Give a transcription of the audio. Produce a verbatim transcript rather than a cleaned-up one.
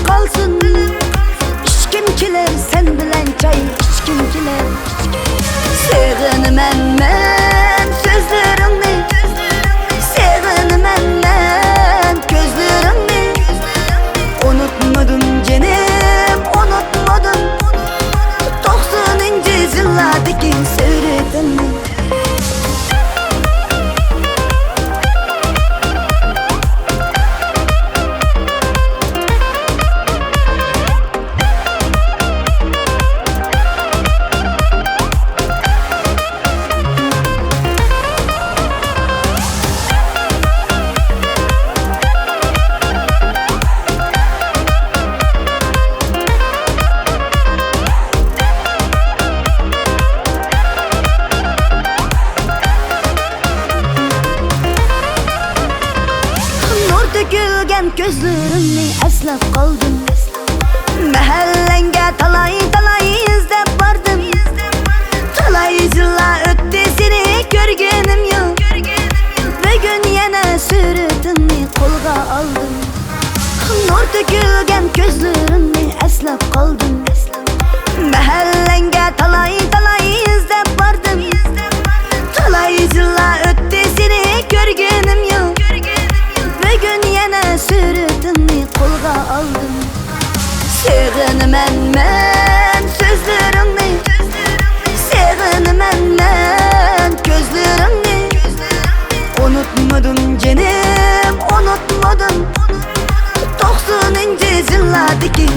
قالسۇن. ئىچكۈم كېلەر سەن بىلەن چاي، ئىچكۈم كېلەر. سېغىنىمەن مەن سۆزلىرىڭنى، سېغىنىمەن مەن كۆزلىرىڭنى. ئۇنتمىدىم جېنىم، ئۇنتمىدىم. توقسىنىنچى يىللاردىكى سۈرىتىڭنى. نۇر تۆكۈلگەن كۆزلىرىڭنى ئەسلەپ قالدىم. مەھەللەڭگە تالاي-تالاي ئىزدەپ باردىم. تالاي يىللار ئۆتتى، سېنى كۆرگىنىم يوق. بۈگۈن يەنە سۈرىتىڭنى قولغا ئالدىم. نۇر تۆكۈلگەن كۆزلىرىڭنى ئەسلەپ قالدىم. مەھەللەڭگە تالاي-تالاي ئىزدەپ باردىم. تالاي يىللار ئۆتتى، سېنى كۆرگىنىم يوق. بۈگۈن يەنە سۈرىتىڭنى قولغا ئالدىم. سېغىنىمەن مەن سۆزلىرىڭنى، سېغىنىمەن مەن كۆزلىرىڭنى. ئۇنتمىدىم جېنىم، ئۇنتمىدىم. توقسىنىنچى يىللاردىكى